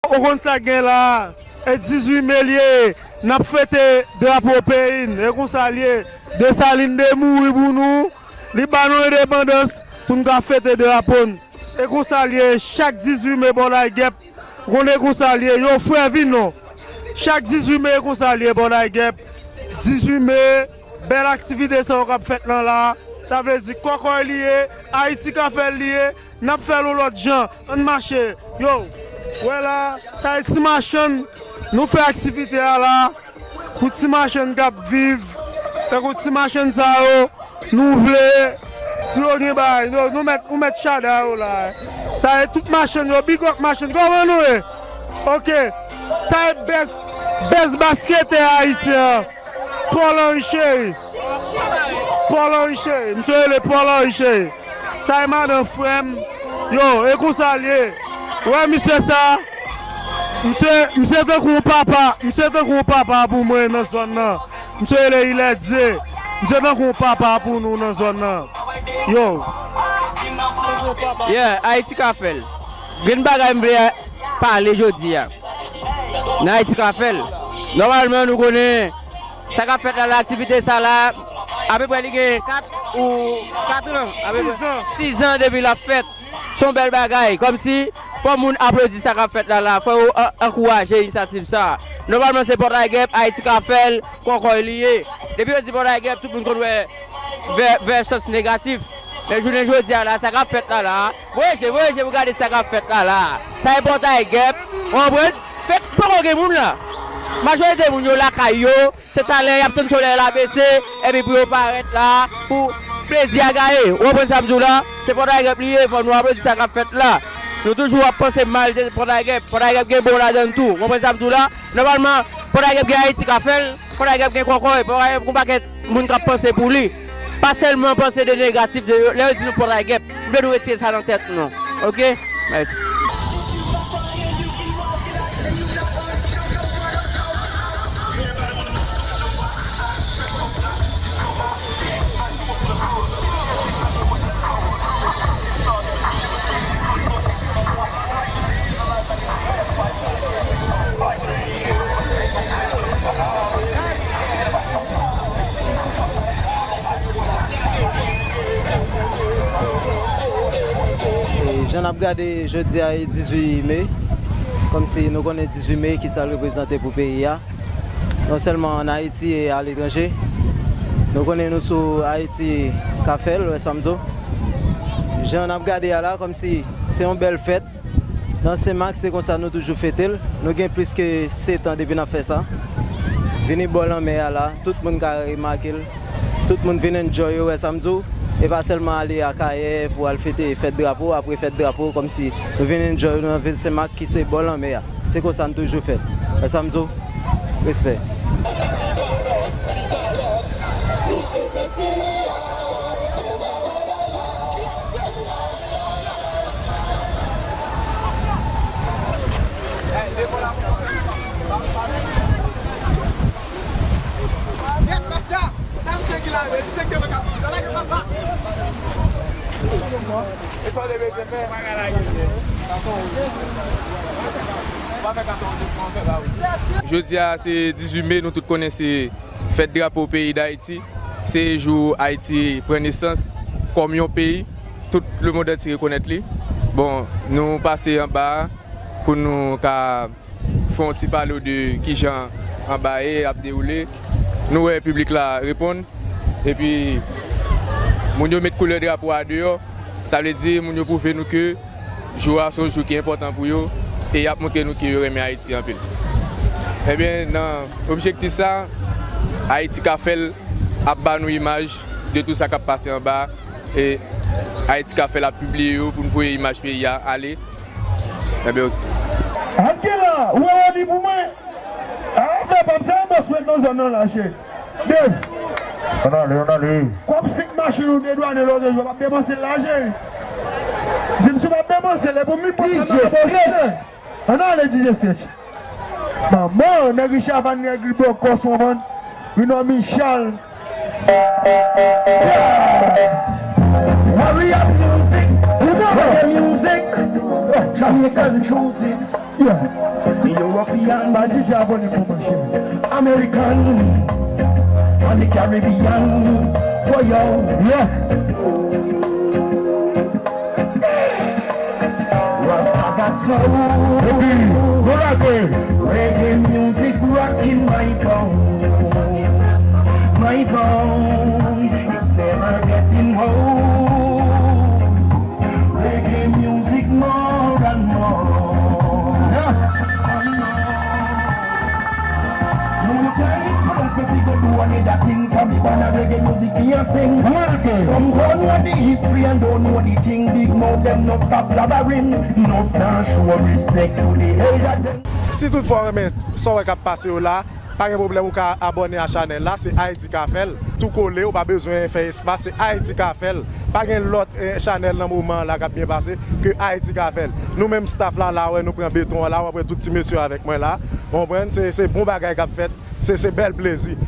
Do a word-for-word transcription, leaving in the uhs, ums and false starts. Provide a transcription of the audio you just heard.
Ou konn sa k gen la a? E dizuit me l ye, n ap fete drapo peyi n. E konsa l ye. Desalin te mouri pou nou. Li ba nou endepandans pou n ka fete drapo n. E konsa l ye, chak dizuit me Pòtaygèp. Ou konnen konsa l ye, yo frè vin non. Chak dizuit me e konsa l ye Pòtaygèp. Dizuit me, bèl aktivite sa yo k ap fèt lan la. Sa vle di kòkòy li ye, Ayiti ka fè l li ye. N ap fè l yon lòt jan. Ann mache. Yo, wè la, sa e ti machann. Nou fè aktivite a la pou ti machann k ap viv. Tankou ti machann sa yo, nou vle pou yo gen bagay. Nou, nou mèt, nou mèt chada yo la. Sa e tout machann yo, big up machann. Kòman nou ye? Oke. Sa e bèz, bèz basketè ayisyen an. Paul Henry Cheri. Paul Henry Cheri. Misye rele Paul Henry Cheri. Sa e madan frè m. Yo, e konsa l ye. Wè misye sa. Misye, misye tankou yon papa. Misye tankou yon papa pou mwen nan zòn nan. Misye rele Ilèdye. Misye tankou yon papa pou nou nan zòn nan. Yo. Yeah, Ayiti ka fè l. Gen bagay m vle pale jodi a. Nan Ayiti ka fè l. Nòmalman, nou konnen sa k ap fèt la, la, aktivite sa la, apeprè li gen kat ou kat an, apeprè sizan depi l ap fèt. Se yon bèl bagay. Kòmsi, fò moun aplodi sa k ap fèt la, la. Fò yo an-, ankouraje inisyativ sa. Nòmalman, se Pòtaygèp, Ayiti ka fè l, kòkòy li ye. Depi yo di Pòtaygèp, tout moun konn wè vè, vè sans negatif. Men jounen jodi a la, sa k ap fèt la la, voye je, voye je pou gade sa k ap fèt la la. Sa e Pòtaygèp, ou konprann? Fèk poko gen moun la. Majorite moun yo lakay yo, se talè y ap tann solèy la bese, epi pou yo parèt la, pou plezi a gaye. Ou konprann sa m di w la? Se Pòtaygèp li ye, fò nou aplodi sa k ap fèt la. Nou toujou ap panse mal de Pòtaygèp. Pòtaygèp gen bon ladan l tou. Ou konprann sa m di w la? Nòmalman, Pòtaygèp gen Ayiti ka fè l. Pòtaygèp gen kòkòy, Pòtaygèp gen yon pakèt moun k ap panse pou li. Pa sèlman panse de negatif de yo. Lè yo di nou Pòtaygèp, m vle nou retire sa nan tèt nou. Oke? Mèsi. E jan n ap gade jodi a e dizuit me, kòmsi nou konnen dizuit me ki sa l reprezante pou peyi a, non sèlman ann Ayiti e aletranje. Nou konnen nou sou Ayiti ka fè l, wè sa m di w. Jan n ap gade a la, kòmsi se yon bèl fèt. Nan Senmak, se konsa nou toujou fete l. Nou gen plis ke sèt an depi n ap fè sa. Vini bò lanmè a la, tout moun ka remake l. Tout moun vin enjoy, ou wè sa m di w. E pa sèlman ale Akayè pou al fete fèt drapo, apre fèt drapo, kòmsi nou vin enjoy nou nan vil Senmak ki se bò lanmè a. Se konsa n toujou fè l. Wè sa m di w? Respè. Jodi a se dizuit me, nou tout konnen se fèt drapo peyi Dayiti. Se jou Ayiti pran nesans kòm yon peyi, tout lemonn antye rekonèt li. Bon, nou pase anba a pou nou ka fè yon ti pale w de kijan anba ye ap dewoule. Nou wè piblik la reponn. Epi, moun yo met koulè drapo a deyò. Sa vle di, moun yo pwouve nou ke jou a se yon jou ki enpòtan pou yo e y ap montre nou ke yo renmen Ayiti anpil. Ebyen, nan objektif sa, Ayiti ka fè l ap ba nou imaj de tout sa k ap pase anba a, e Ayiti ka fè l ap pibliye yo pou n voye imaj peyi a ale. Ebyen, oke. Al gen la, ou wè Rony pou mwen? A, fè pa m se yon bòs mwen nan zòn nan la, cheri. Dev. Ann ale, ann ale. Kòb senk machin ou dedwane lòt jou, w ap depanse l la, cheri. Di m si w p ap depanse l, e pou m vin pran sa nan bòs mwen. Ann ale, D J Stretch. Manman, nèg Richard Van, nèg li bòkòs, ou konprann? Rinò Michal. Warrior music, reggae music, Jamaican choosing. European, Bajija abòne pou mwen, cheri. American, and the Caribbean, boy, yo. Yeah. Rasta got soul. Epi, nou lage. Reggae music rocking my bone. My bone, it's never getting old. Reggae music more and more. Yeah. And more. Let me tell you, put up a figure, do one of that thing for me, wanna reggae music, you sing. Reggae. Some don't know the history and don't know the thing. Big mouth, dem no stop blabbering. No star show respect to the elder dem. Si toutfwa w renmen sa w wè k ap pase yo la, pa gen pwoblèm, ou ka abòne a chanèl la, se Ayiti k ap fè l. Tou kole, ou pa bezwen fè espas, se Ayiti k ap fè l. Pa gen lòt, eh, chanèl nan moman an la k ap byen pase ke Ayiti k ap fè l. Nou menm staff la, la wè nou pran beton an la, w ap wè tout ti mesye avèk mwen la. Ou konprann? Se, se bon bagay k ap fèt, se, se bèl plezi.